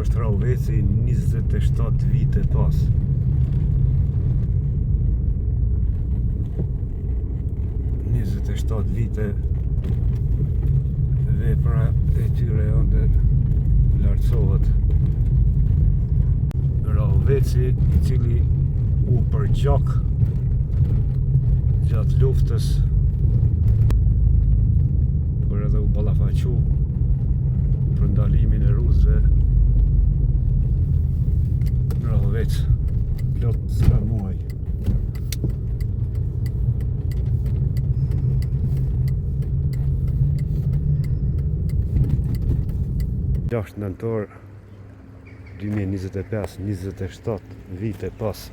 Kjo është Rahoveci 27 vite pas. 27 vite vepra e tyre ende lartësohet. Rahoveci i cili u përgjak gjatë luftës por edhe u ballafaqu për ndalimin e rusëve në Rahovec plot tre muaj. Gjashtë nëntor 2025, 27 vite pas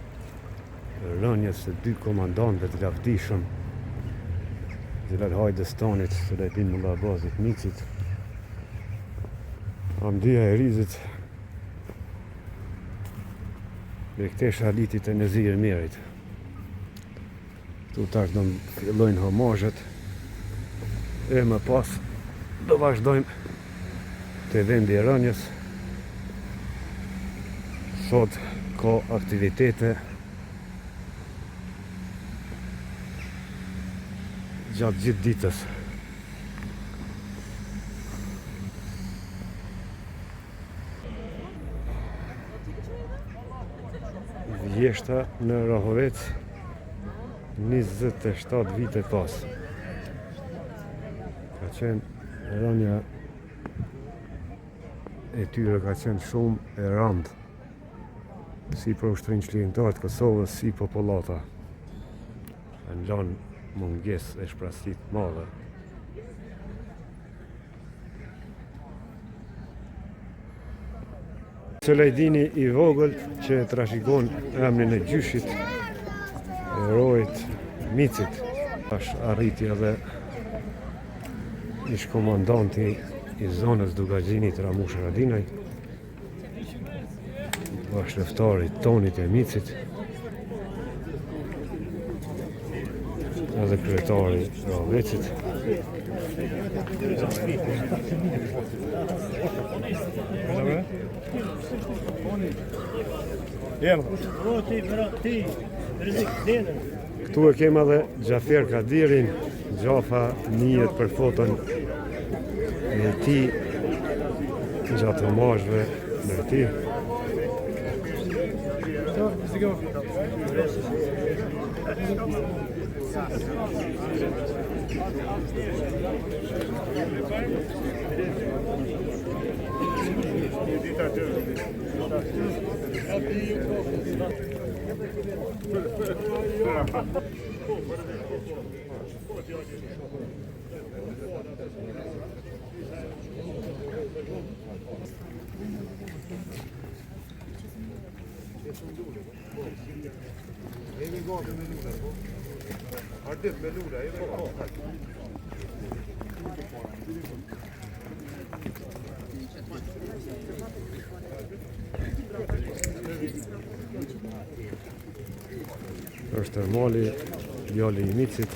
rënies së dy komandantëve të lavdishëm, Xhelal Hajdës Tonit, Selajdin Mullabazit Micit, Hamdia Hajrizit, Bektesh Halitit e Nezir Ymerit. Këtu tash do fillojnë homazhet e më pas do vazhdojmë te vendi i rënies. Sot ka aktivitete gjatë gjithë ditës. Vjeshta në Rahovec 27 vite pas. Ka qenë rënia e tyre ka qenë shumë e rëndë si për ushtrinë çlirimtare të Kosovës, si popullata. Kanë lanë mungesë e shprazësi të madhe. Selajdini i vogël që e trashëgon emrin e gjyshit, heroit Micit. Tash arriti edhe ish komandanti i zonës Dukagjinit Ramush Haradinaj, bashkëluftari i Tonit e Micit, edhe kryetari i Rahovecit. Këtu e kemi edhe Xhafer Kadirin, Xhafa njihet për foton e tij gjatë homazheve ndaj tij. Është Ermali, djali i Micit,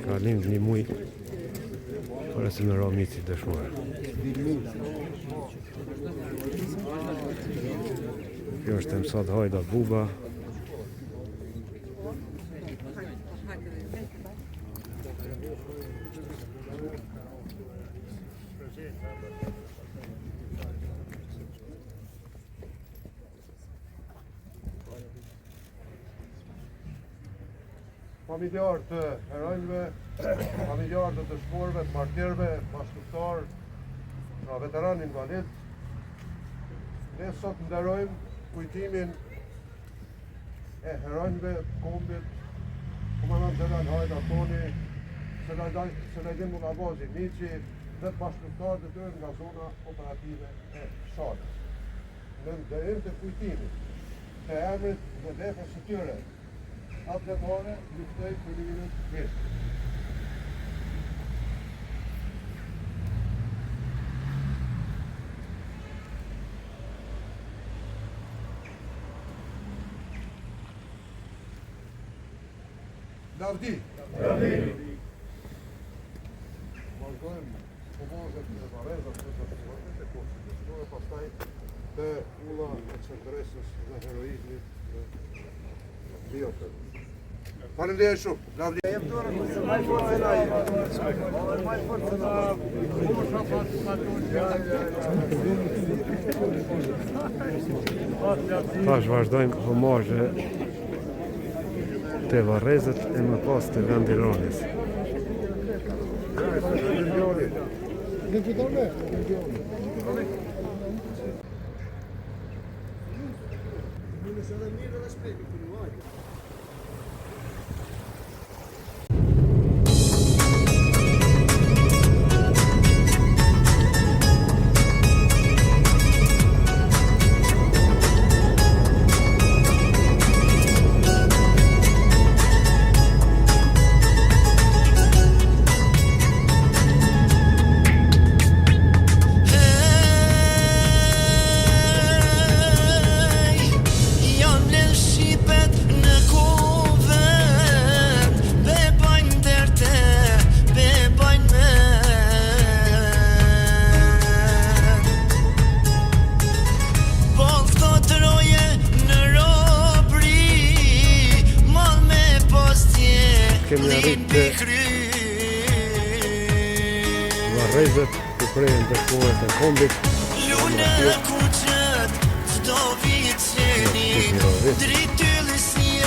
ka lind një muj para se me ra Mici dëshmor. Kjo është Emsad Hajda Buba. Familjarë të heronjve, familjarë të dëshmorëve, të martirëve, bashkëluftëtarë, pra veteranë invalid, ne sot nderojmë kujtimin e heronjve të kombit, komandant Xhelal Hajda Toni, Selajdin Mullabazi Mici dhe bashkëluftëtarët e tyre nga zona operative e Shalës. Në nderim të kujtimit të emrit dhe veprës së tyre atdhetare, ju ftoj për një minutë heshtje. Lavdi! Lavdi! Vazhdojmë homazhet në varrezat e dëshmorëve, të kopshtit dëshmorëve, pastaj. pastaj te kulla e qëndresës dhe heroizmit në Biotër. Faleminderit shumë. Lavdi. Tash vazhdojmë homazhe te varrezat e më pas te vendi i rënies. Janë mbledh shqipet në kuvend Be bajnë derte, be bajnë men Po këto troje në robri Mal me postje Kemi arrit te Varrezat ku prehen dëshmorët e kombit. Lule kuqet, çdo vit qeni Dritylli si e,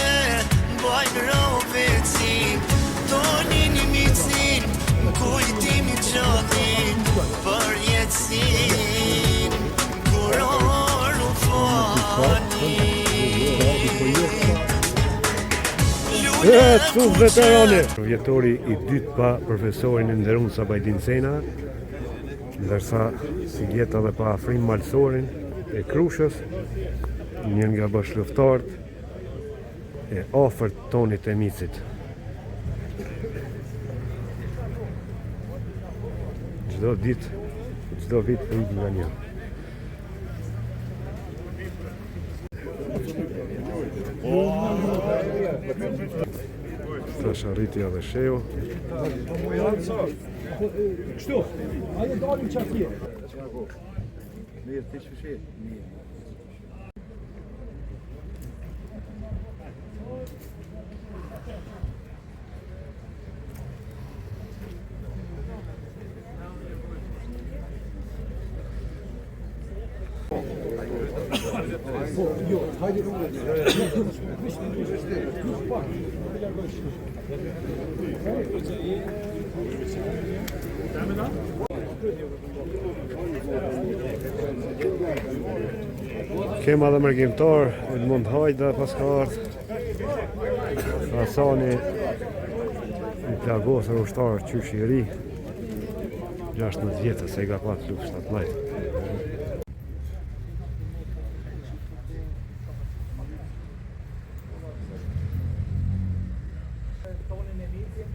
bajnë rovecin Tonin i micin, kujtimi qëllin Për jetësin, kuror u fani E, tu veterani! Vjetori i dytë pa profesorin e nderuar Sabajdin Cena, ndërsa si vjet edhe pa Afrim Malsorin e Krushës, një nga bashkëluftëtarët e afërt Tonit e Micit. Çdo ditë, çdo vit po ikë nga një. Tash arriti edhe sheu. Kështu, ajo dalim që atje. Mirë, ti qysh je? Mirë. Kema edhe mërgimtar, Edmond Hajda pas ka ardhë. Hasani i plagosur ushtar qysh i ri. 16 vjetë se i ka pa të luftë 17. Tonin e Micin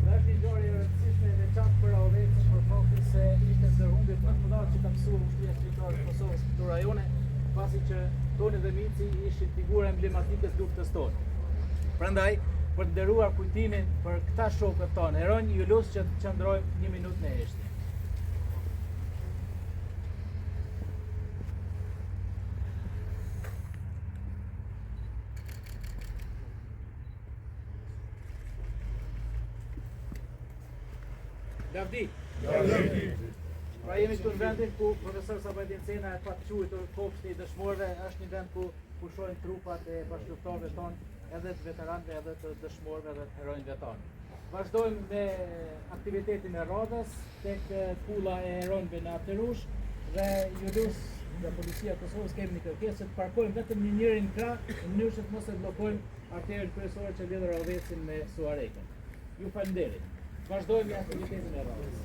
dhe është një ngjarje e rëndësishme e veçantë për Rahovecin për faktin se ishte ndër humbjet më të mëdha që ka pësuar ushtria çlirimtare e Kosovës në këto rajone, pasi që Toni dhe Mici ishin figura emblematike të luftës tonë. Prandaj, për të nderuar kujtimin për këta shokët tonë heronj, ju lus që të qëndrojmë një minutë në heshtje. Lavdi! Lavdi! Pra jemi këtu në vendin ku profesor Sabajdin Cena e pat quajtur kopshti i dëshmorëve, është një vend ku pushojnë trupat e bashkëluftëtarëve tonë, edhe të veteranëve, edhe të dëshmorëve dhe të heronjve tonë. Vazhdojmë me aktivitetin e radhës tek kulla e heronjve në Aterush dhe ju lus nga policia e Kosovës kemi një kërkesë që të parkojmë vetëm një njërin krah në mënyrë që të mos e bllokojmë arterën kryesore që lidh Rahovecin me Suharekën. Ju faleminderit. Vazhdojmë me aktivitetin e radhës.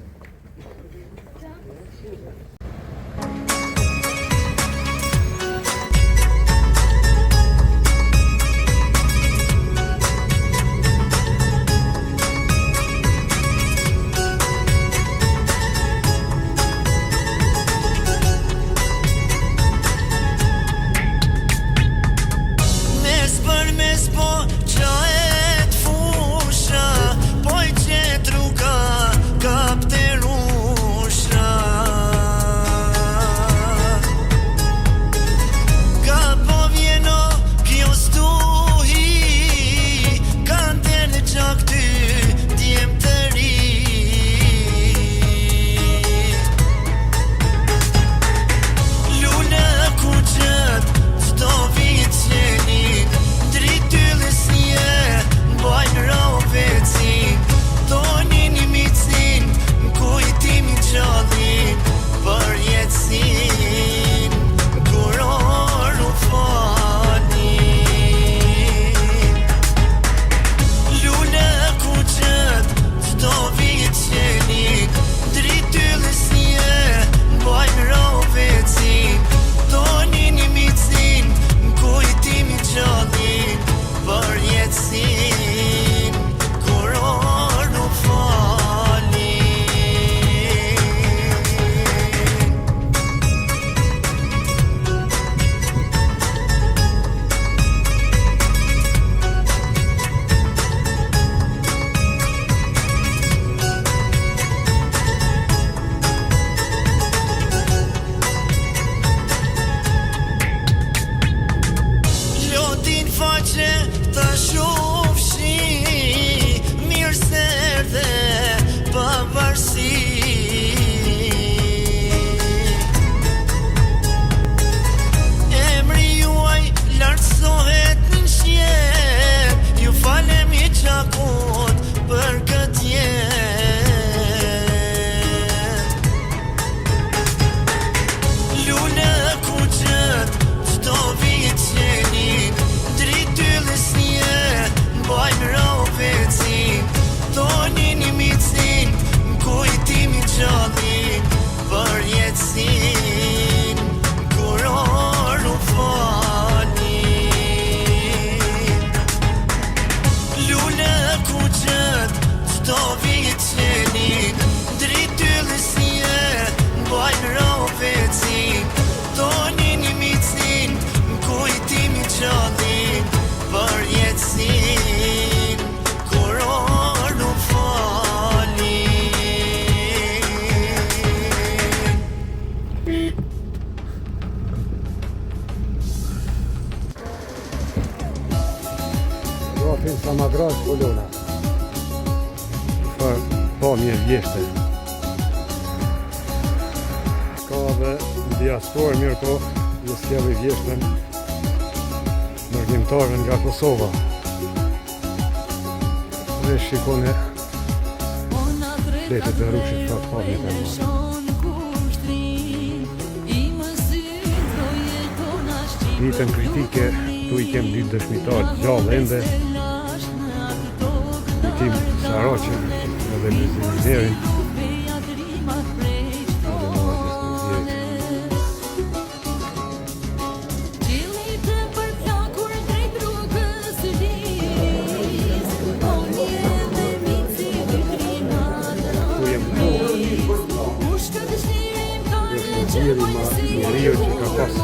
Mes për mes po qaet fusha Po i qet rruga kapterusha. Ishin sa madrash kolona. Çfarë pamje vjeshte. Ka dhe diasporë mirëpo, ju sjelli vjeshtën mërgimtarëve nga Kosova. Dhe shikoni fletët e rrushit çfarë pamje të marrë. Ditën kritike, tu i kem dy dëshmitarë gjallë ende, Kujtim Saraçin edhe Lulzim Ymerin. Edhe Muhaxhes Nezirit. Ku jem këtu? Është Neziri ma njeriu që ka pas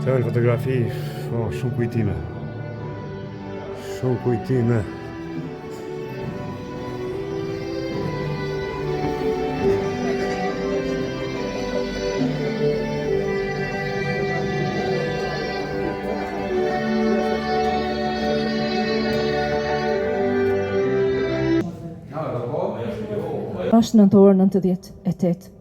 Të fotografi, oh, shumë kujtime. Shumë kujtime. Është nëntor 98.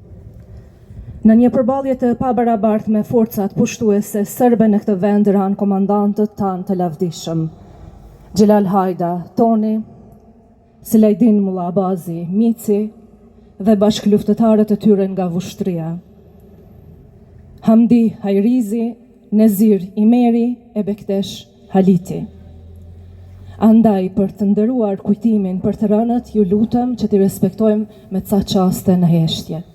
Në një përballje të pabarabartë me forcat pushtuese serbe në këtë vend ranë komandantët tanë të lavdishëm. Xhelal Hajda, Toni, Selajdin Mullabazi, Mici dhe bashkëluftëtarët e tyre nga Vushtrria. Hamdi Hajrizi, Nezir Imeri e Bektesh Haliti. Andaj, për të nderuar kujtimin për të rënët, ju lutem që t'i respektojmë me ca çaste në heshtje.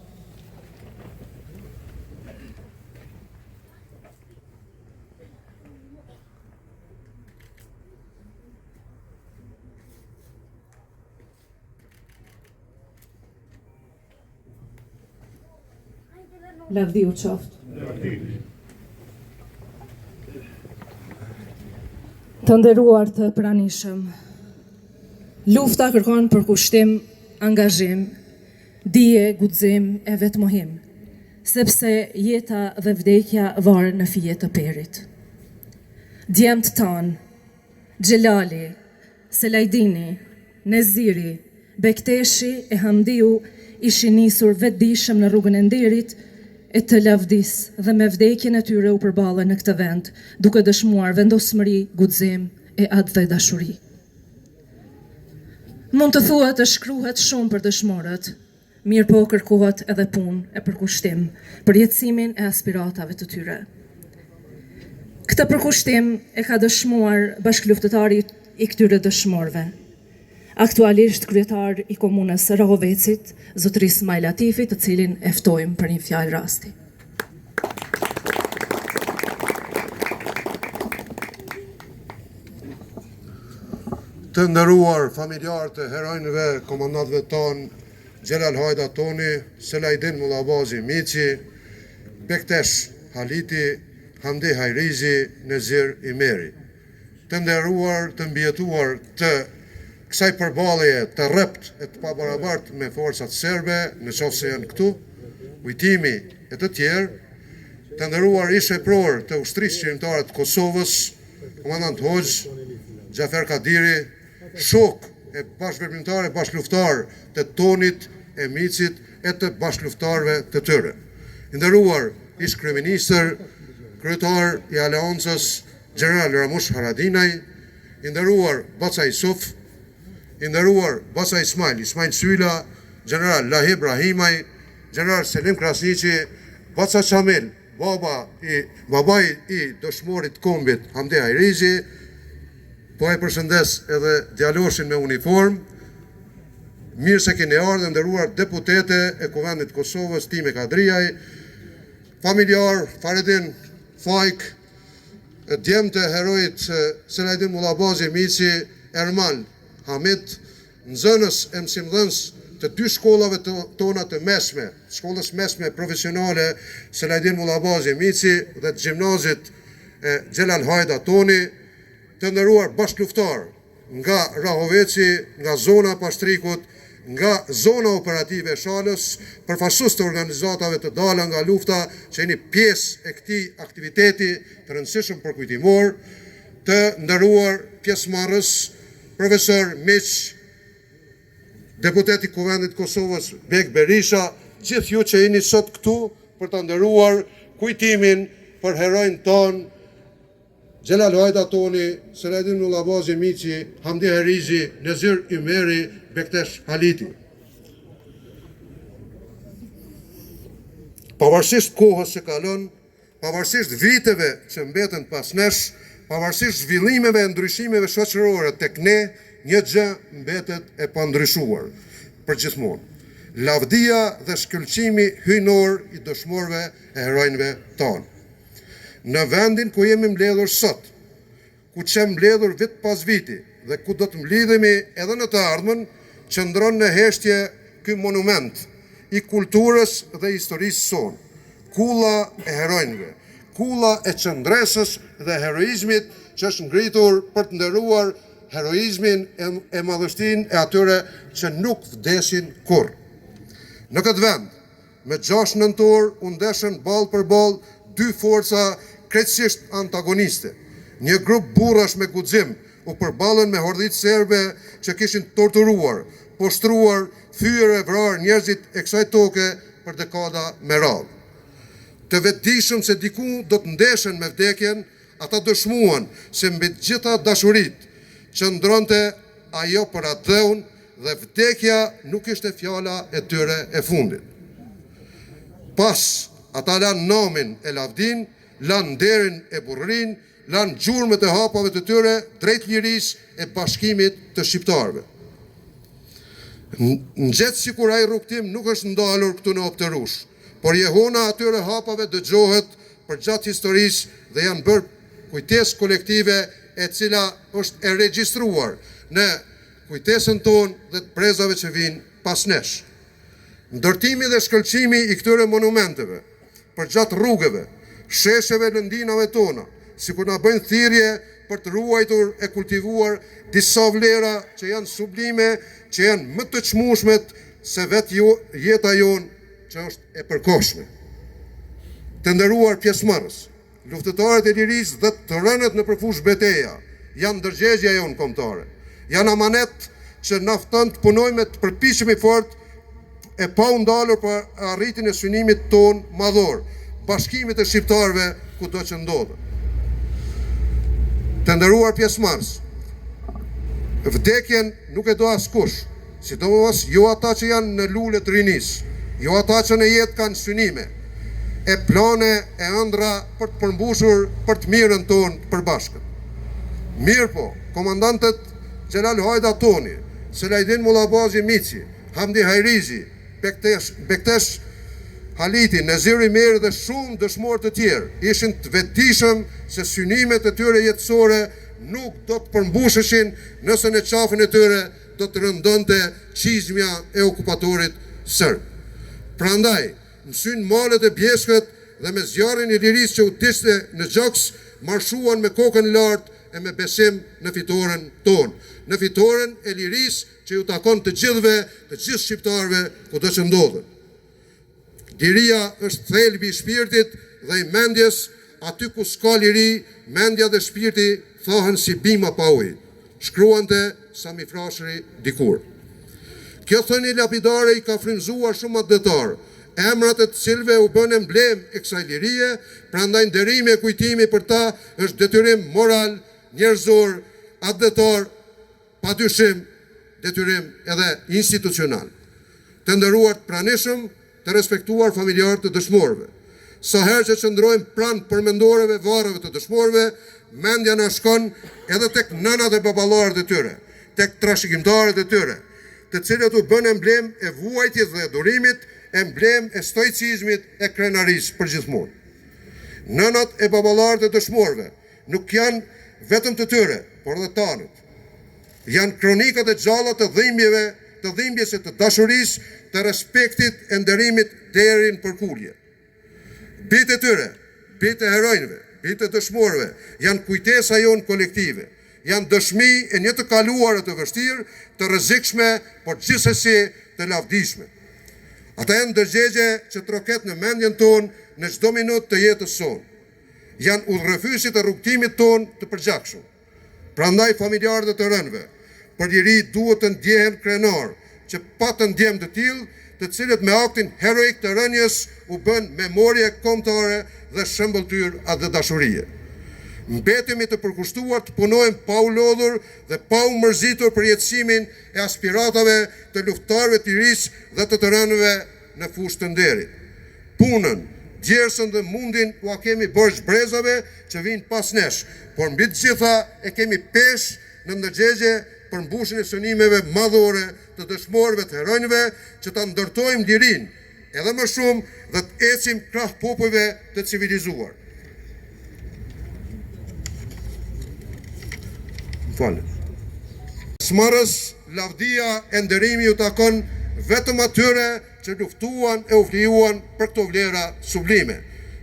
Lavdi u qoftë. Të nderuar të pranishëm. Lufta kërkon përkushtim, angazhim, dije, guxim e vetëmohim, sepse jeta dhe vdekja varen në fije të perit. Djemtë tanë, Xhelali, Selajdini, Neziri, Bekteshi e Hamdiu ishin nisur vetëdijshëm në rrugën e nderit e të lavdisë dhe me vdekjen e tyre u përballën në këtë vend, duke dëshmuar vendosmëri, guxim e atdhedashuri. Mund të thuhet e shkruhet shumë për dëshmorët, Mirëpo kërkohet edhe punë e përkushtim për jetësimin e aspiratave të tyre. Këtë përkushtim e ka dëshmuar bashkëluftëtari i këtyre dëshmorëve, aktualisht kryetar i komunës së Rahovecit, zotëri Smajl Latifi, të cilin e ftojmë për një fjalë rasti. Të nderuar familjarë të heronjve, komandantëve tanë, Xhelal Hajda Toni, Selajdin Mullabazi Mici, Bektesh Haliti, Hamdi Hajrizi, Nezir Imeri. Të nderuar të mbijetuar të kësaj përballjeje të rreptë e të pabarabartë me forcat serbe, në qoftë se janë këtu, Kujtimi e të tjerë, të nderuar ish-eprorë të Ushtrisë Çlirimtare të Kosovës, Komandant Hoxhë, Xhafer Kadiri, shokë e bashkëveprimtarë e bashkëluftëtarë të Tonit e Micit e të bashkëluftëtarëve të tyre. I nderuar ish-kryeministër, kryetar i Aleancës, Gjeneral Ramush Haradinaj, i nderuar Baca Isuf, i nderuar Baca Ismajl, Ismajl Syla, gjeneral Lahip Brahimaj, gjeneral Selim Krasniqi, Baca Qamil, baba i, babai i dëshmorit të kombit Hamdi Hajrizi, po e përshëndes edhe djaloshin me uniformë, mirë se keni ardhur, e nderuar deputete e Kuvendit të Kosovës, Time Kadrijaj, familjar Faredin Fajk, djemtë e heroit Selajdin Mullabazi Mici, Ermal Hamit, nxënës e mësimdhënës të dy shkollave tona të mesme, shkollës mesme profesionale Selajdin Mullabazi Mici dhe të gjimnazit Xhelal Hajda Toni, të nderuar bashkëluftëtarë nga Rahoveci, nga zona e Pashtrikut, nga zona operative e Shalës, përfaqësues të organizatave të dala nga lufta që jeni pjesë e këtij aktiviteti të rëndësishëm përkujtimor, të nderuar pjesëmarrës, profesor, miq, deputet i Kuvendit të Kosovës, Bekë Berisha, gjithë ju që jeni sot këtu për ta nderuar kujtimin për heronjtë tanë, Xhelal Hajda Toni, Selajdin Mullabazi Mici, Hamdi Hajrizi, Nezir Ymeri, Bektesh Haliti. Pavarësisht kohës që kalon, pavarësisht viteve që mbeten pas nesh, pavarësisht zhvillimeve e ndryshimeve shoqërore tek ne, një gjë mbetet e pandryshuar përgjithmonë. Lavdia dhe shkëlqimi hyjnor i dëshmorëve e heronjve tanë. Në vendin ku jemi mbledhur sot, ku qemë mbledhur vit pas viti dhe ku do të mblidhemi edhe në të ardhmen, qëndron në heshtje ky monument i kulturës dhe historisë sonë, Kulla e Heronjve, kulla e qëndresës dhe heroizmit që është ngritur për të nderuar heroizmin e madhështinë e atyre që nuk vdesin kurrë. Në këtë vend, Më 6 nëntor u ndeshën ballë për ballë dy forca krejtësisht antagoniste. Një grup burrash me guxim u përballën me hordhitë serbe që kishin torturuar, poshtruar, fyer e vrarë njerëzit e kësaj toke për dekada me radhë. Të vetëdijshëm se diku do të ndeshen me vdekjen, ata dëshmuan se mbi të gjitha dashuritë qëndronte ajo për atdheun dhe vdekja nuk ishte fjala e tyre e fundit. Pas, ata lanë namin e lavdinë, lanë nderin e burrërinë, lanë gjurmët e hapave të tyre drejt lirisë e bashkimit të shqiptarëve. Ngjet sikur ai rrugëtim nuk është ndalur këtu në Opterushë, por jehona e atyre hapave dëgjohet përgjatë historisë dhe janë bërë kujtesë kolektive e cila është e regjistruar në kujtesën tonë dhe të brezave që vijnë pas nesh. Ndërtimi dhe shkëlqimi i këtyre monumenteve përgjatë rrugëve, shesheve lëndinave tona, sikur na bëjnë thirrje për të ruajtur e kultivuar disa vlera që janë sublime, që janë më të çmueshmet se vetë jeta jonë që është e përkohshme. Të nderuar pjesëmarrës, Luftëtarët e lirisë dhe të rënët nëpër fushëbeteja janë ndërgjegjja jonë kombëtare. Janë amanet që na fton të punojmë e të përpiqemi fort e pa u ndalur për arritjen e synimit tonë madhor, bashkimit të shqiptarëve kudo që ndodhen. Të nderuar pjesëmarrës, vdekjen nuk e do askush, Sidomos jo ata që janë në lule të rinisë, jo ata që në jetë kanë synime e plane e ëndrra për të përmbushur për të mirën tonë të përbashkët. Mirëpo, komandantët Xhelal Hajda Toni, Selajdin Mullabazi Mici, Hamdi Hajrizi, Bektesh, Bektesh Haliti, Nezir Ymeri dhe shumë dëshmorë të tjerë ishin të vetëdijshëm se synimet e tyre jetësore nuk do të përmbusheshin nëse në qafën e tyre do të rëndonte çizmja e okupatorit serb. Prandaj, mësynë malet e bjeshkët dhe me zjarrin e lirisë që u digjte në gjoks, marshuan me kokën lart e me besim në fitoren tonë, në fitoren e lirisë që ju takon të gjithëve, të gjithë shqiptarëve kudo që ndodhen. Liria është thelbi i shpirtit dhe i mendjes, aty ku s'ka liri, mendja dhe shpirti thahen si bima pa ujë, shkruante Sami Frashëri dikur. Kjo thënie lapidare i ka frymëzuar shumë atdhetarë, emrat e të cilëve u bënë emblemë e kësaj lirie, prandaj nderimi e kujtimi për ta është detyrim moral, njerëzor, atdhetar, Pa dyshim, detyrim edhe institucional. Të nderuar të pranishëm, të respektuar familjarë të dëshmorëve. Sa herë që qëndrojmë pranë përmendoreve varreve të dëshmorëve, mendja na shkon edhe tek nënat e baballarët e tyre, tek trashëgimtarët e tyre, të cilët u bënë emblemë e vuajtjes dhe e durimit, emblemë e stoicizmit e krenarisë përgjithmonë. Nënat e baballarët e dëshmorëve nuk janë vetëm të tyre, por edhe tanët. Janë kronikat e gjalla të dhimbjeve, të dhimbjes e të dashurisë, të respektit e nderimit deri në përkulje. Bijtë e tyre, bijtë e heronjve, bijtë e dëshmorëve, janë kujtesa jonë kolektive, janë dëshmi e një të kaluare të vështirë, të rrezikshme, por gjithsesi të lavdishme. Ata janë ndërgjegje që troket në mendjen tonë në çdo minutë të jetës sonë. Janë udhërrëfyesit e rrugëtimit tonë të përgjakshëm. Prandaj familjarët e të rënëve për liri duhet të ndjehen krenarë që patën djem të tillë, të cilët me aktin heroik të rënies u bënë memorie kombëtare dhe shëmbëlltyrë atdhedashurie. Mbetemi të përkushtuar të punojmë pa u lodhur dhe pa u mërzitur për jetësimin e aspiratave të luftëtarëve të lirisë dhe të të rënëve në fushë të nderit. Punën, djersën dhe mundin ua kemi borxh brezave që vijnë pas nesh, por mbi të gjitha e kemi peshë në ndërgjegje përmbushjen e synimeve madhore të dëshmorëve të heronjve që ta ndërtojmë lirinë edhe më shumë dhe të ecim krah popujve të civilizuar. Më falni. Pjesëmarrës, lavdia e nderimi ju takon vetëm atyre që luftuan e u flijuan për këto vlera sublime.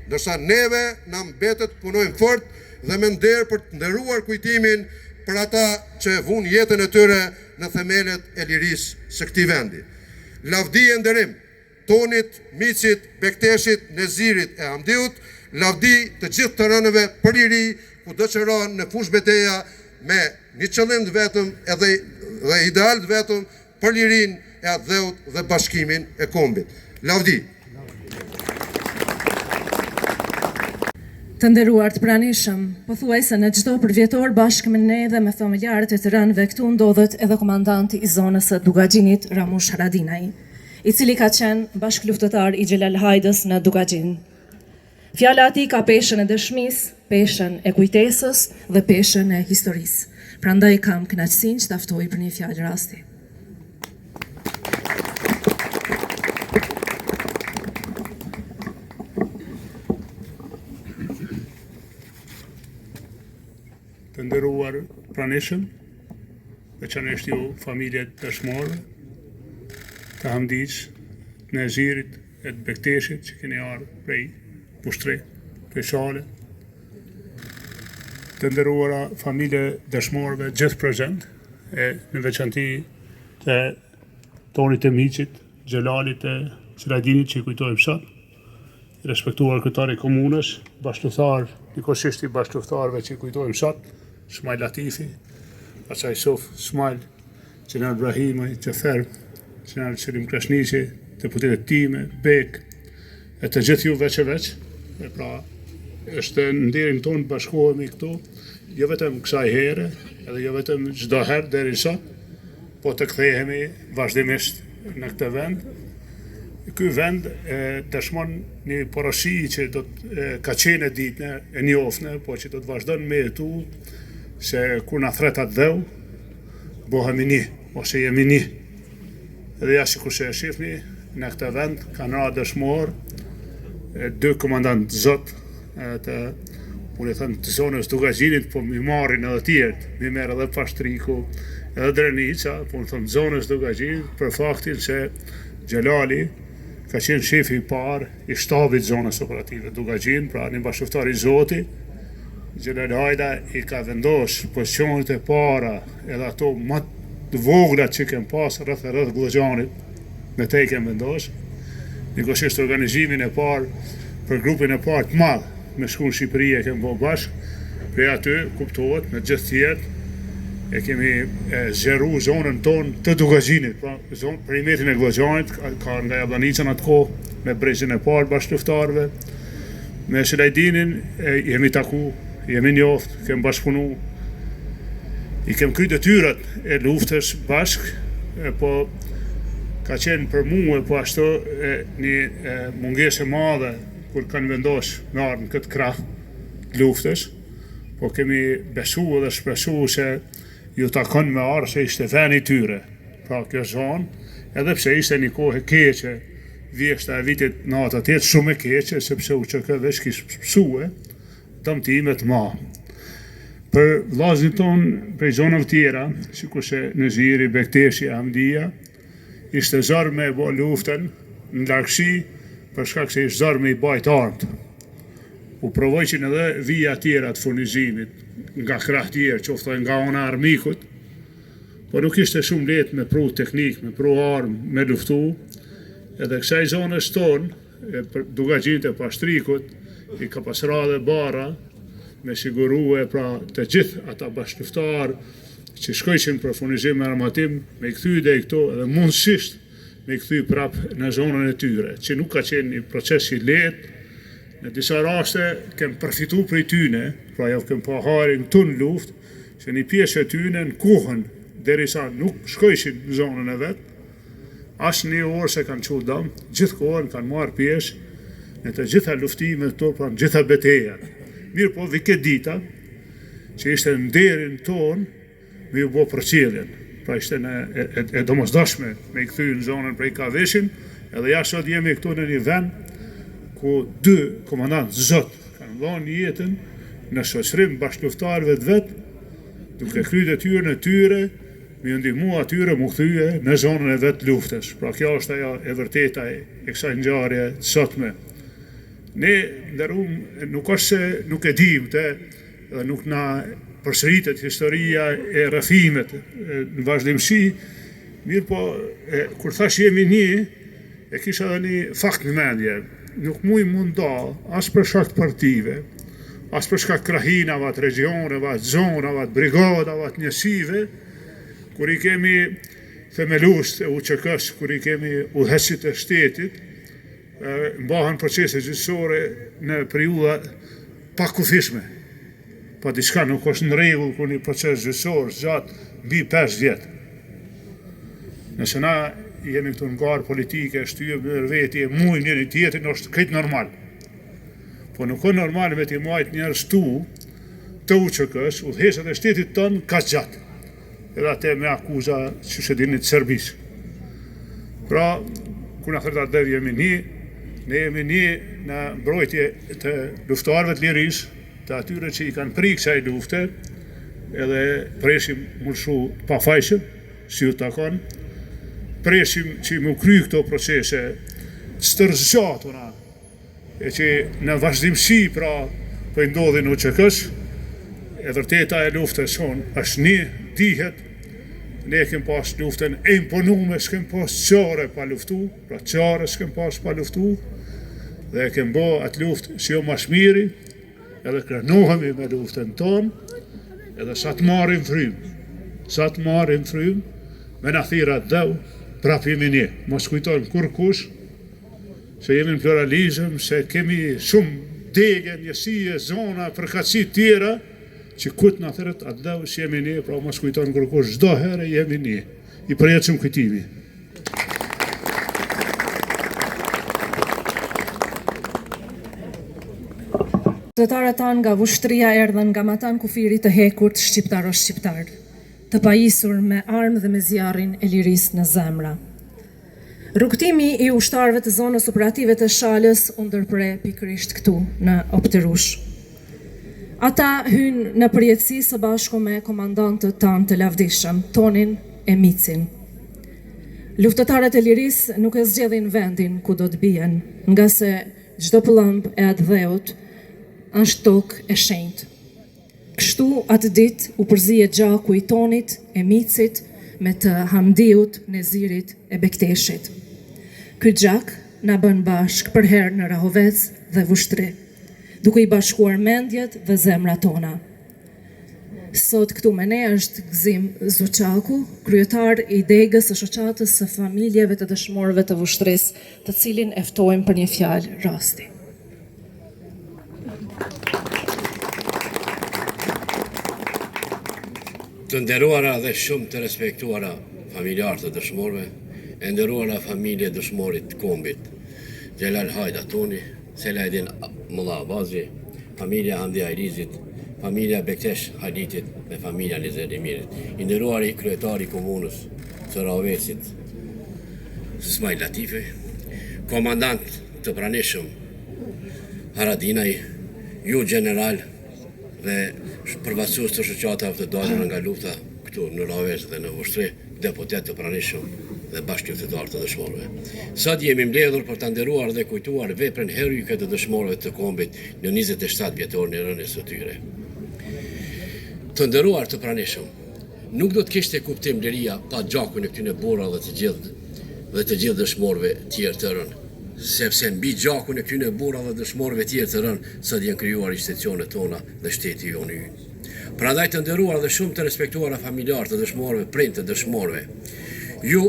Ndërsa neve na mbetet të punojmë fort dhe me nder për të nderuar kujtimin për ata që e vunë jetën e tyre në themelet e lirisë së këtij vendi. Lavdi e nderim Tonit, Micit, Bekteshit, Nezirit e Hamdiut, lavdi të gjithë të rënëve për liri kudo që ranë në fushëbeteja me një qëllim të vetëm edhe dhe ideal të vetëm për lirinë e atdheut dhe bashkimin e kombit. Lavdi! Të nderuar të pranishëm, pothuajse në çdo përvjetor bashkë me ne dhe me familjarët e të rënëve këtu ndodhet edhe komandanti i zonës së Dukagjinit, Ramush Haradinaj, i cili ka qenë bashkëluftëtar i Xhelal Hajdës në Dukagjin. Fjala e tij ka peshën e dëshmisë, peshën e kujtesës dhe peshën e historisë. Prandaj kam kënaqësinë që ta ftoj për një fjalë rasti. Të nderuar pranishëm, veçanërisht ju familje të dëshmorëve, të Hamdisë, të Nezirit, e të Bekteshit që keni ardhë prej Vushtrrie, prej Shale, të nderuara familje dëshmorëve gjithë prezent, e në veçanti të Tonit të Micit, Xhelalit e Selajdinit që i kujtojmë sot, i respektuar kryetari i komunës, bashkëluftëtar, njëkohësisht i bashkëluftëtarëve që i kujtojmë sot, Smajl Latifi, Aca Isuf, Smajl, Gjeneral Brahimaj, Xhafer, Gjeneral Selim Krasniqi, deputetet time, Bek, e të gjithë ju veç e veç, e pra, është nderim tonë të bashkohemi këtu, jo vetëm kësaj here, edhe jo vetëm çdo herë deri sot, po të kthehemi vazhdimisht në këtë vend. Ky vend e dëshmon një porosi që do të ka qenë e ditne, e njoftne, po që do të vazhdon me jetu se kur na thret atdheu, Bohemi një, ose jemi një. Dhe ja sikurse e shifni, në këtë vend kanë ra dëshmor dy komandant zot të unë e them të zonës Dukagjinit, po m'i marrin edhe tjerët, m'i merr edhe Pashtriku, edhe Drenica, po unë them zonës Dukagjinit, për faktin se Xhelali ka qenë shefi i parë i shtabit zonës operative Dukagjin, pra një bashkëluftëtar i zoti, Xhelal Hajda i ka vendos pozicionet e para edhe ato më të vogla që kem pas rreth e rreth Gllogjanit, me te i kem vendos, njëkohësisht organizimin e parë për grupin e parë të madh me shku në Shqipëri e kem bo bashkë, prej aty kuptohet me gjithë tjerët e kemi zgjeru zonën tonë të Dukagjinit, pra zonë perimetrin e Gllogjanit, ka nga Jabllanica në atë kohë, me brezin e parë bashkëluftëtarëve, me Selajdinin jemi taku, jemi njoft, kem bashkëpunu, i kem kry detyrat e luftës bashkë, po. Ka qenë për mue po ashtu e, një e, mungesë e madhe kur kanë vendos me ardhë në këtë krah të luftës, po kemi besu dhe shpresu se ju takon me ardhë se ishte veni i tyre. Pra kjo zonë, edhe pse ishte një kohë e keqe, vjeshta e vitit 98 shumë e keqe, sepse UÇK veç kish pësue, dëmtime të mëdha. Për vllaznit tonë prej zonave tjera, sikurse Neziri, Bekteshi, Hamdia, ishte zor me e bo luftën në largësi, për shkak se ishte zor me i bajt armët. U provojshin edhe vija tjera të furnizimit nga krah tjerë, qoftë edhe nga ana e armikut, por nuk ishte shumë lehtë me pru teknikë, me pru armë, me luftu, edhe kësaj zonës tonë, e për Dukagjinët e Pashtrikut, i ka pas ra edhe barra, me sigurue pra të gjithë ata bashkëluftarë që shkojshin për furnizim me armatim, me i kthy deri këtu edhe mundësisht me i kthy prap në zonën e tyre, që nuk ka qenë një proces i lehtë, në disa raste kem përfitu prej tyne, pra jau kem pa hajrin këtu në luftë, se një pjesë e tyne në kohën derisa nuk shkojshin në zonën e vet, as një orë s'e kanë çu dëm, gjithë kohën kanë marrë pjesë në të gjitha luftimet këto, pra në gjitha betejat. Mirëpo, vike dita, që ishte nderin tonë me ju bo përcjelljen. Pra ishte në, e, e, e domosdoshme me i kthy në zonën prej ka vishin, edhe ja sot jemi këtu në një vend ku dy komandantë t'zot kanë dhonë jetën në shoqërim bashkëluftarëve të vet, duke kry detyrën e tyre, me ju ndihmu atyre m'u kthye në zonën e vet luftës. Pra kjo është ajo e vërteta e kësaj ngjarje të sotme. Ne nderum nuk është se nuk e dimë të dhe nuk na përsëritet historia e rrëfimet në vazhdimësi, mirëpo e, kur thash jemi një, e kisha edhe një fakt në mendje, nuk muj m'u nda as për shkak të partive, as për shkak krahinave, të regioneve, të zonave, të brigadave, të njësive, kur i kemi themeluesit e UÇK-së, kur i kemi udhëheqësit e shtetit, mbahen procese gjyqësore në periudha pakufishme. Po diçka nuk është në rregull kur një proces gjyqësor zgjat mbi 5 vjet. Nëse na jemi këtu në garë politike, shtyhem ndër veti e mujmë njëri tjetrin, është krejt normal. Po nuk është normal me t'i majt njerëz tu të UÇK-s, udhëheqësit e shtetit tonë kaq gjatë. Edhe atë me akuza që e dini të Serbisë. Pra, kur na thërret atdheu jemi një, ne jemi një në mbrojtje të luftëtarëve të lirisë, të atyre që i kanë pri kësaj lufte, edhe presim m'u lshu të pafajshëm, si ju takon, presim që m'u kry këto procese të stërzgjatuna, e që në vazhdimësi pra po i ndodhin UÇK-së, e vërteta e luftës sonë është një, dihet, ne kem pas luftën e imponume, s'kem pas qare pa luftu, pra qare s'kem pas pa luftu, dhe e kem bo atë luftë si jo ma s'miri, edhe krenohemi me luftën tonë, edhe sa të marrim frymë, sa të marrim frymë, me na thirr atdheu, prapë jemi një, mos kujton kurkush, se jemi në pluralizëm, se kemi shumë dege, njësie, zona, përkatësi tjera, që kur të na thërret atdheu s'jemi një, pra mos kujton kërkush, çdo herë jemi një, i përjetshëm kujtimi. Qytetarët tanë nga Vushtrria erdhën nga matanë kufirit të hekurt shqiptaro-shqiptar, të pajisur me armë dhe me zjarrin e lirisë në zemra. Rrugëtimi i ushtarëve të zonës operative të Shalës u ndërpre pikërisht këtu, në Opterushë. Ata hynë në përjetësi së bashku me komandantët tanë të lavdishëm, Tonin e Micin. Luftëtarët e lirisë nuk e zgjedhin vendin ku do të bien, ngase çdo pëllëmbë e atdheut është tokë e shenjtë. Kështu atë ditë u përzie gjaku i Tonit e Micit me të Hamdiut, Nezirit e Bekteshit. Ky gjak na bën bashkë përherë në Rahovec dhe Vushtrri, duke i bashkuar mendjet dhe zemrat tona. Sot këtu me ne është Gëzim Zuqaku, kryetar i degës së Shoqatës së Familjeve të Dëshmorëve të Vushtrrisë, të cilin e ftojmë për një fjalë rasti. Të nderuara dhe shumë të respektuara familjarë të dëshmorëve, E nderuara familje e dëshmorit të kombit, Xhelal Hajda Toni, Selajdin Mulla Abazi, familja Hamdi Hajrizit, familja Bektesh Halitit dhe familja Nezir Demirit. I nderuari kryetar i komunës së Rahovecit, Ismail Latifi, komandant të pranishëm Haradinaj, ju gjeneral dhe përfaqësues të shoqatave të dalura nga lufta këtu në Rahovec dhe në Vushtrri, deputetë të pranishëm dhe bashkëluftëtarë të dëshmorëve. Sot jemi mbledhur për ta nderuar dhe kujtuar veprën heroike të dëshmorëve të kombit në 27 vjetorin e rënies së tyre. Të nderuar të pranishëm, nuk do të kishte kuptim liria pa gjakun e këtyre burrave dhe të gjithë dhe të gjithë dëshmorëve tjerë të rënë, sepse mbi gjakun e këtyre burrave dhe dëshmorëve tjerë të rënë sot janë krijuar institucionet tona dhe shteti jonë ynë. Prandaj të nderuar dhe shumë të respektuara familjarë të dëshmorëve, prind të dëshmorëve, ju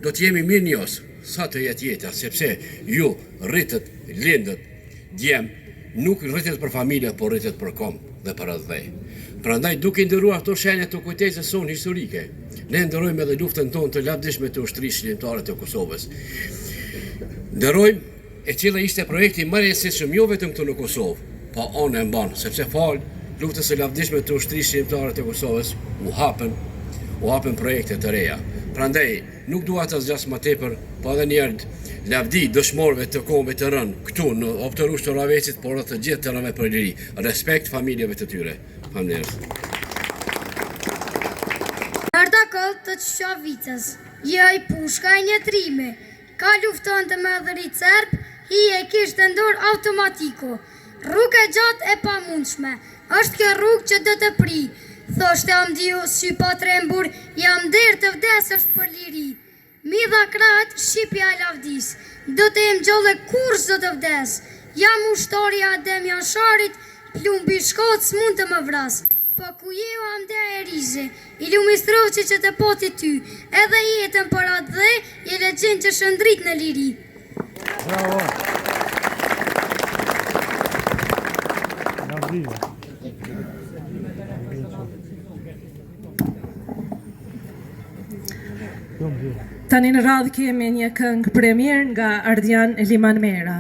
do të jemi mirënjohës sa të jetë jeta, sepse ju rritët, lindët djem, nuk rritët për familje, por rritët për komb dhe për atdhe. Prandaj duke i nderuar këto shenja të kujtesës sonë historike, ne nderojmë edhe luftën tonë të lavdishme të Ushtrisë Çlirimtare të Kosovës. Nderojmë e cila ishte projekti më i rëndësishëm jo vetëm këtu në Kosovë, po anë e mbanë, sepse falë luftës së lavdishme të Ushtrisë Çlirimtare të Kosovës u hapën u hapën projekte të reja. Prandaj, nuk dua të zgjas më tepër, po edhe një herë lavdi dëshmorëve të kombit të rënë këtu në Optorushë të Rahovecit, por edhe të gjithë të rënëve për liri. Respekt familjeve të tyre. Faleminderit. Nardakëll të Çyçavicës, je ai pushka e një trimi, Ka luftonte me ardhërit serb, hije e kishte në dorë automatiku. Rrugë e gjatë e pamundshme, është kjo rrugë që do të prij, thoshte Hamdiu sy pa trembur, jam nder të vdesësh për liri. M'i dha krahët shqipja e lavdisë, do të jem gjallë e kurrë s'do të vdes. Jam ushtari i Adem Jasharit, plumbi i shkallës s'mund të më vrasë. Po ku je o Hamdi Hajrizi, i lumi Istrovci që të pati ty, edhe jetën për atdhe, je legjendë që shndrit në liri. Bravo. Lavdi. Tani në radhë kemi një këngë premierë nga Ardian Limanmera.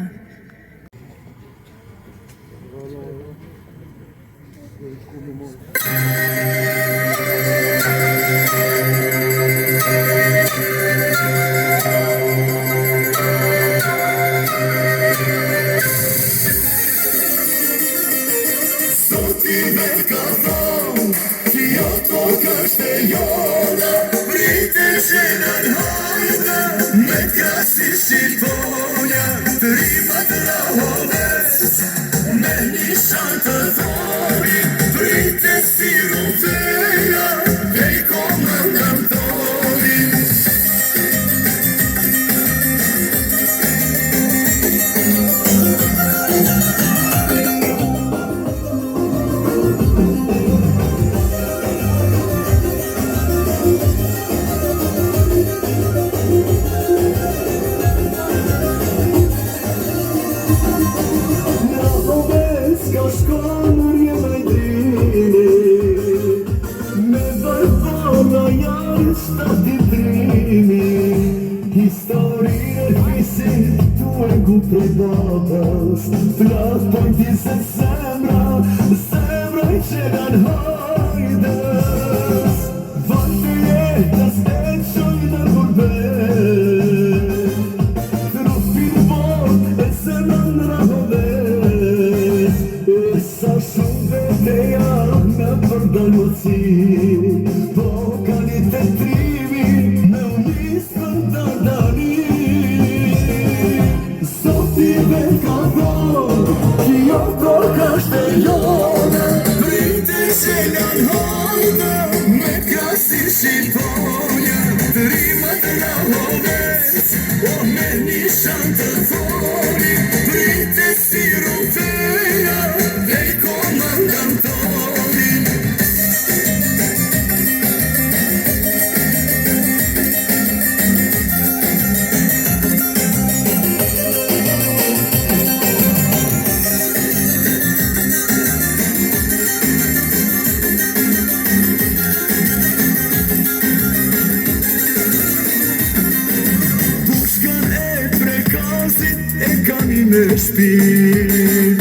me shpirt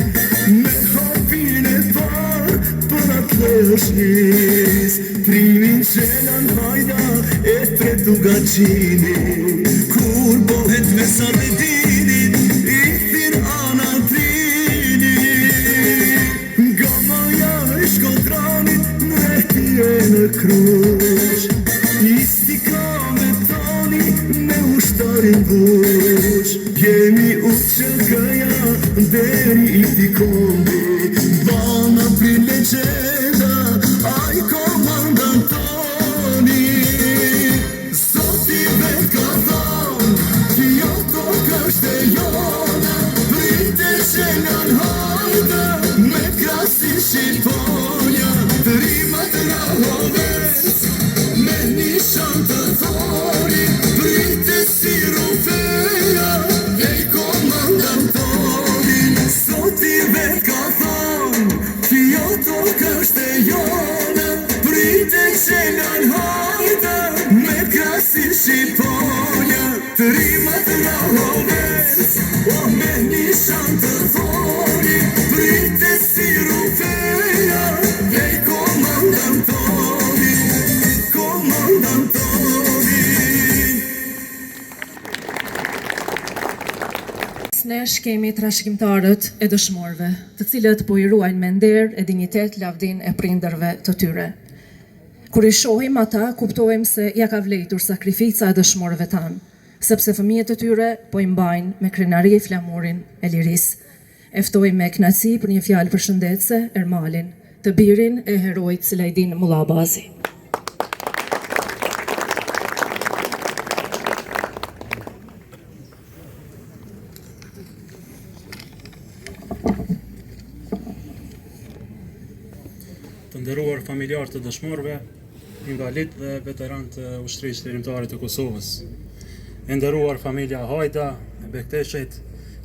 Me hapin e parë për atë është nis Trimin Xhelal Hajda e Etret Dukagjini Kur bohet me Sabedinin I thirr ana trini Nga maja e Shkodranit në Rehti e në Krushë Istikamet Toni me ushtarin bush Jemi UÇK-ja nderi i këtij kombi Bana pri legjenda aj komandant Toni Zoti vet ka thanë kjo tokë është e jona Prite Xhelal Hajda me krah si shqiponja Trimat Rahovec me nishan të thorit Prite si rrufeja ej komandant Toni Zoti vet ka thanë kjo tokë është e jona Prite Xhelal Hajda me krah si shqiponja Trimat Rahovec oh me nishan të thorit Prite si rrufeja ej komandant Toni Komandant Toni Nesh kemi trashëgimtarët e dëshmorëve, të cilët po i ruajnë me nder e dinjitet lavdinë e prindërve të tyre. Kur i shohim ata, kuptojmë se ia ka vlejtur sakrifica e dëshmorëve tanë, sepse fëmijët e tyre po i mbajnë me krenari flamurin e lirisë. E ftoj me kënaqësi për një fjalë përshëndetëse Ermalin, të birin e heroit Selajdin Mullabazi. Të nderuar familjarë të dëshmorëve, invalidë dhe veteranë të Ushtrisë Çlirimtare të Kosovës. E nderuar familja Hajda, e Bekteshit,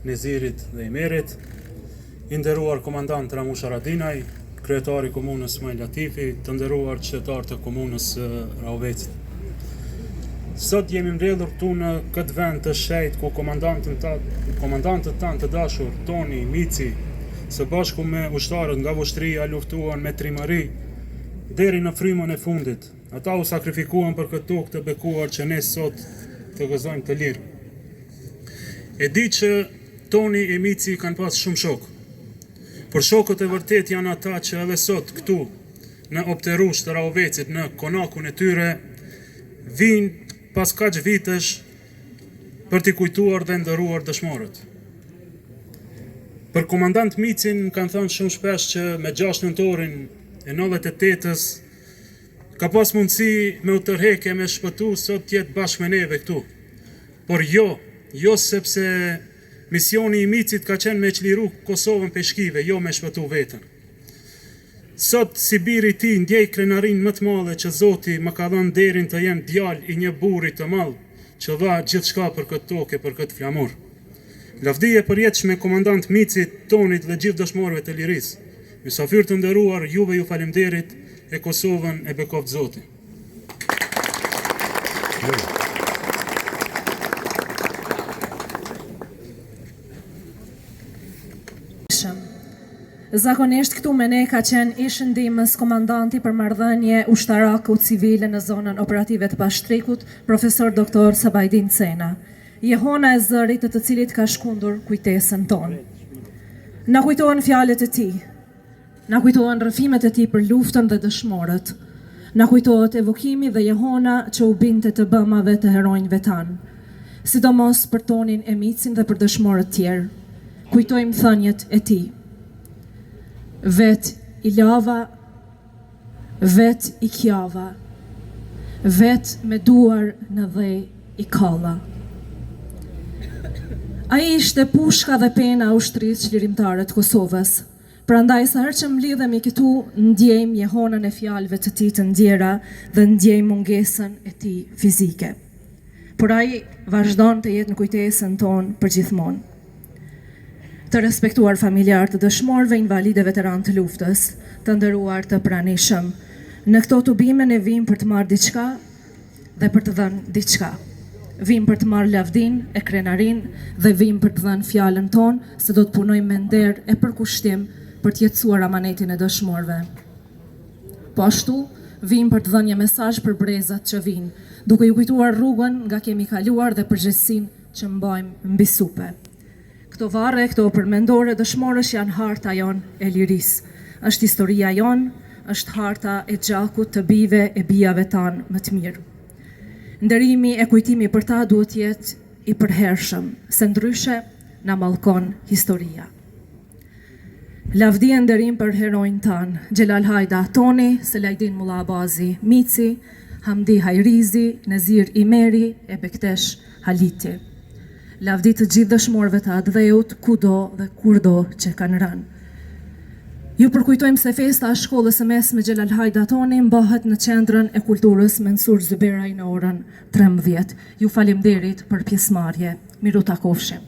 Nezirit dhe Imerit, I nderuar komandant Ramush Haradinaj, kryetar i komunës Smajl Latifi, të nderuar qytetarë të komunës së Rahovecit. Sot jemi mbledhur këtu në këtë vend të shenjtë ku komandantët ta, komandantët tanë të dashur, Toni, Mici, së bashku me ushtarët nga Vushtrria luftuan me trimëri deri në frymën e fundit. Ata u sakrifikuan për këtë tokë të bekuar që ne sot të gëzojmë të lirë. E di që Toni e Mici kanë pas shumë shokë. Por shokët e vërtetë janë ata që edhe sot këtu në Opterushë të Rahovecit në konakun e tyre vijnë pas kaq vitesh për t'i kujtuar dhe nderuar dëshmorët. Për komandant Micin më kanë thënë shumë shpesh që me 6 nëntorin e 98-ës ka pas mundësi me u tërhek e me shpëtu sot të jetë bashkë me neve këtu. Por jo, jo sepse misioni i Micit ka qenë me çliru Kosovën prej shkive, jo me shpëtu veten. Sot si bir i tij ndjej krenarinë më të madhe që Zoti më ka dhënë nderin të jem djalë i një burri të madh që dha gjithçka për këtë tokë e për këtë flamur. Lavdi e përjetshme komandant Micit, Tonit dhe gjithë dëshmorëve të lirisë. Mysafirë të nderuar, juve ju faleminderit e Kosovën e bekoftë Zoti. Zakonisht këtu me ne ka qenë ish ndihmës komandanti për marrëdhënie ushtarako-civile në zonën operative të Pashtrikut, profesor doktor Sabajdin Cena. Jehona e zërit të të cilit ka shkundur kujtesën tonë. Na kujtohen fjalët e tij, Na kujtohen rrëfimet e tij për luftën dhe dëshmorët. Na kujtohet evokimi dhe jehona që u binte të bëmave të heronjve tanë. Sidomos për Tonin e Micin dhe për dëshmorët tjerë. Kujtojmë thëniet e tij. Vetë i lava, vetë i kjava, vetë me duar në dhe i kalla. Ai ishte pushka dhe pena e Ushtrisë Çlirimtare të Kosovës. Prandaj sa herë që mblidhemi këtu, ndjejmë jehonën e fjalëve të tij të ndjera dhe ndjejmë mungesën e tij fizike. Por ai vazhdon të jetë në kujtesën tonë përgjithmonë. Të respektuar familjarë të dëshmorëve, invalidë e veteranë të luftës, të nderuar të pranishëm, në këto tubime ne vijmë për të marrë diçka dhe për të dhënë diçka. Vijmë për të marrë lavdinë e krenarinë dhe vijmë për të dhënë fjalën tonë se do të punojmë me nder e përkushtim për të jetësuar amanetin e dëshmorëve. Po ashtu, vijmë për të dhënë një mesazh për brezat që vijnë, duke ju kujtuar rrugën nga kemi kaluar dhe përgjegjësinë që mbajmë mbi supe. Këto varre, këto përmendore dëshmorësh janë harta jonë e lirisë. Është historia jonë, është harta e gjakut të bijve e bijave tanë më të mirë. Nderimi e kujtimi për ta duhet të jetë i përhershëm, se ndryshe na mallkon historia. Lavdi e nderim për heronjtë tanë, Xhelal Hajda Toni, Selajdin Mullabazi Mici, Hamdi Hajrizi, Nezir Imeri e Bektesh Haliti. Lavdi të gjithë dëshmorëve të atdheut, kudo dhe kurdo që kanë rënë. Ju përkujtojmë se festa e shkollës së mesme Xhelal Hajda Toni mbahet në Qendrën e Kulturës Mensur Zyberaj në orën 13. Ju faleminderit për pjesëmarrje. Mirutakofshim.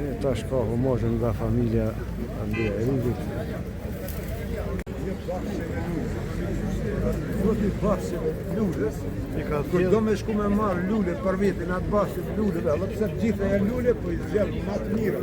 E tash ka homazhe nga familja Hamdi Hajrizit. Zoti bahçe lulës, kur do me shku me marrë lule për vete në atë bahçe të luleve, edhe pse të gjitha janë lule, po i zgjedh ma të mira.